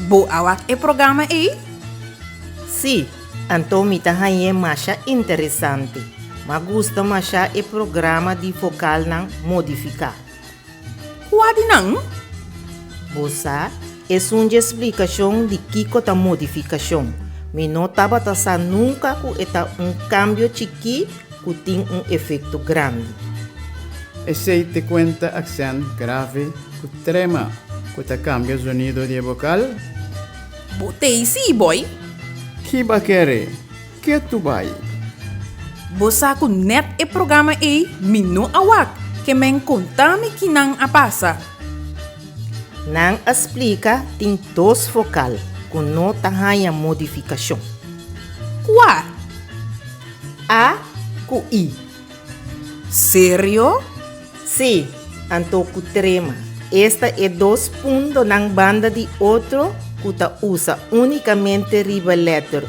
Bo a wak e programa ei? Sí, anto mi ta hañ'é masha interesante. M'a gusta masha e programa di vokalnan modifiká. Kua di nan? Bo sa, esun dje splikashon di kiko ta modifikashon. Mi no tabata sa nunka ku e ta un kambio chikí ku tin un efekto grandi. Esei te kuenta aksènt grave ku trema ku ta kambia zonido di e bokal? Bo tei sí, boy. Ki ba kere? Ke tu bai? Bo sa ku nèt e programa ei mi no a wak ke men konta mi ki nan a pasa. Nan a splika tin dos vokal ku no ta haña modifikashon. Kua? A ku I. Serio? Sí, anto ku trema. Esta e dos puntonan banda di otro ku ta usa únikamente riba lèter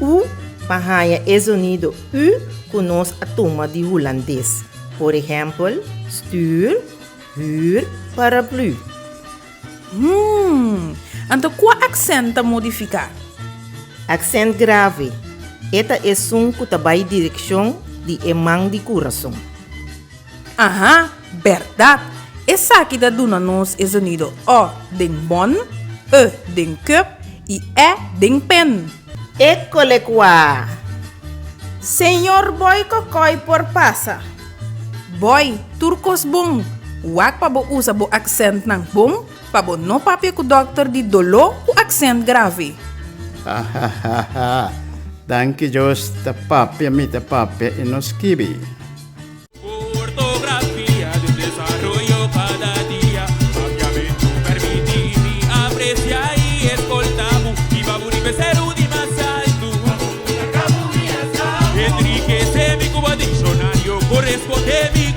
U pa haña e zonido ü ku nos a tuma di hulandes. Por ehèmpel, stuur, huur, paraplu. Hmm, anto kua aksènt ta modifiká? Aksènt grave, e ta esun ku ta bai direkshon di e man di kurason. Aha, bèrdat! Esaki ta duna nos e zonido o den bon, e den kùp i è den pen. Ekole kua! Señor Boy Kokoy por pasa. Boy, tur kos bon. Wak pa bo usa bo aksèntnan bon pa bo no papia ku dòkter di doló ku aksènt grave. Hahahaha. Danki Dios ta papia mi ta papia i no skibi. Ortografia den desaroyo kada dia. Papiamentu permití mi aprecia i escolta bo i pa bo riba e seru di mas altu. Enriquece mi cu bo diccionario, corresponde mi.